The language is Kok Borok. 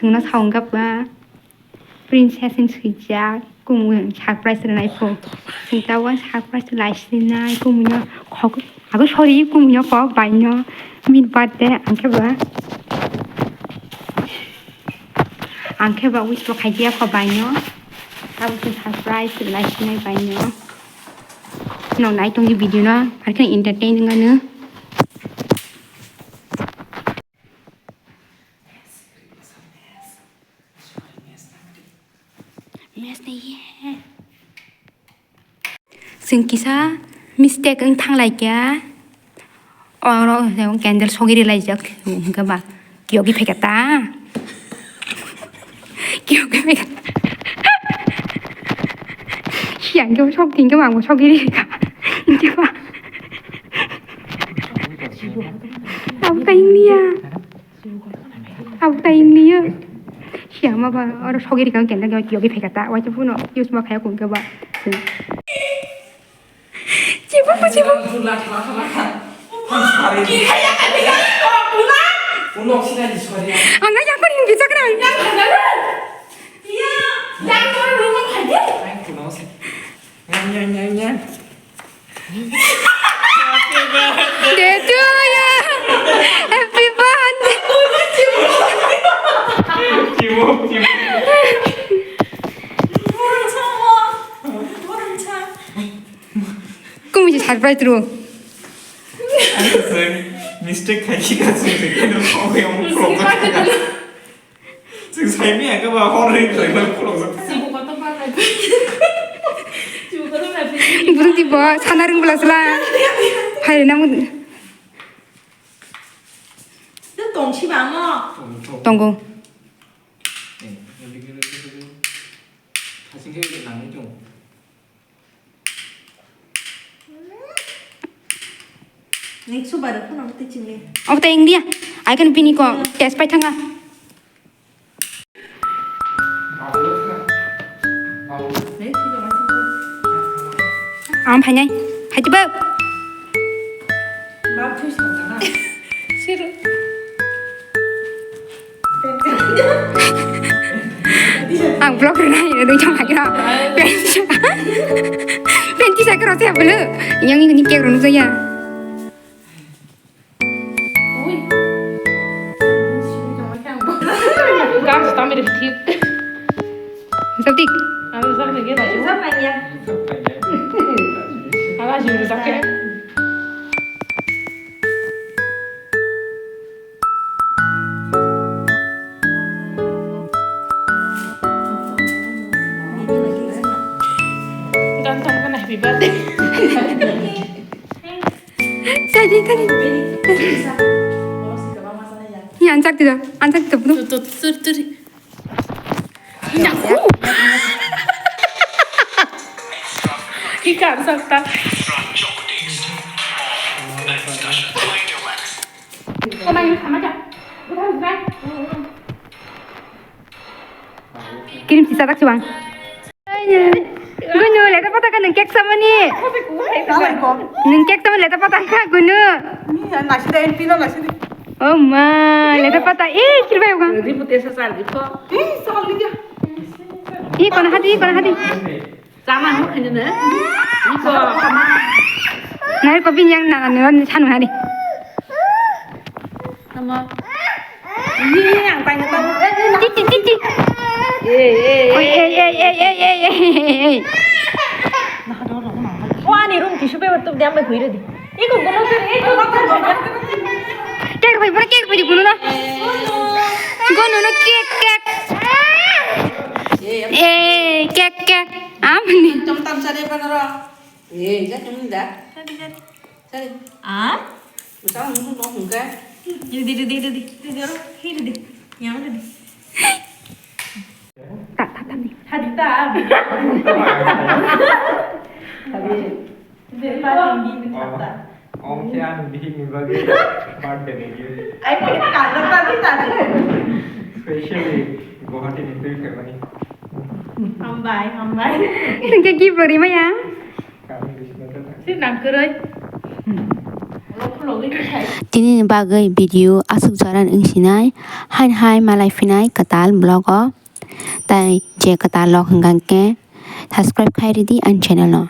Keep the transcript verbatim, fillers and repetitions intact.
Nwngno sao wngkha ba princess ni swijak, kumui surprise rwnai pho. Chwng tabuk surprise lai sinai, kumui no khok, abo sorry, kumui no kok bai no. Min birthday, ang khe ba, ang khe ba wish bo khai dia kho bai no. Tabuk se surprise lai sinai bai no. No nai tong di video no, ar khe entertain wngano. Chwng kisa mistake wng thang lai kha. Oro candle sogwi ri lai jak. Hwnkhe ba kiyogi phaikha ta. Kiyogi phaikha. Yang khe sok thing khe mang sogwi ri kha. Hwnkhe ba. Abo ta hingliya. Abo ta hingliya. Siya ma ba oro sogwi ri kha candle khe kiyogi phaikha ta. Waisa phone use ma khaya kung khe ba. Chibu, chibu. Ang na yakon hin bijak nai. Day to you. Happy birthday. Kung si surprise ro. Mistake khai khi ka chwng se khe no khogwi omo khulokjak kha. Chwng sai maya khe ba hor ri khlai ma khulokjak kha. Bwrwi di bo sana rwng bwla sla. Hai na mo. Tong si ba mo. Tongo. Hasing khe nangni tong. Next bar phone ang tei chingli. Obo tei wngya. Ai kan bini ko test pai thanga. Ang phainai. Phaidi bo. Siru. Ang vlog rwnai, rwnai chong hai khe. Penti sa khe rw se bwlw. Yang ni cake rw nukjaya. Ui. Gam stamir thik. Sabtik. Ang sabtik ya. Ala juru sakke. Gantam kana happy birthday. Tadi, tadi. Ini ansak tidak, ansak tidak betul. Tuh, tuh, tuh, tuh. Nyaku. Ikan sakta. Kirim sisa tak suang. Gunu, leta pata ka nung cake samani. Nung cake samani leta pata ka gunu. Nasi da pino nasi. Oh ma, leta pata. Eh, kirba yoga. Ribu tesa sal gitu. Eh, sal dia. Ih, kona hati, kona hati. Sama huk hanya na. Iko sama. Nari kopi yang nana nana sanu hari. Sama. Ini yang tanya tanya. Titi titi. Eh eh. Oi eh eh eh eh eh eh. Wah, ni room tisu paper tu dia mai huira di. Iko guna tu, iko guna tu. Cake bai, bora cake bai gunu na. Gunu no cake, cake. Eh, cake, cake. Amni. Tam tam sare panara. Eh, ja tum da. Sare, sare. Sare. Ah? Busa hung hung hung ka. Ini di di di di di. Di di ro. Ini di. Yang di. Tak, tak, tak ni. Hadi ta. Hadi. Hadi. Hadi. Hadi. Hadi. Hadi. Omo khe ani bihikni bagwi birthday ni gift. Ai, khe kanda tadi, tadi. Specially Guwahati ni twi phaimani. Hambai, hambai. Hwnkhe gift bo rimaya? Kami bisna ta thang. Si nang kwrwi. Tini ni bagwi video aswk jora wng sinai, hain hai malai phinai kwtal vlog o. Tai je kwtal log hwnkha khe subscribe khai ridi ani channel no.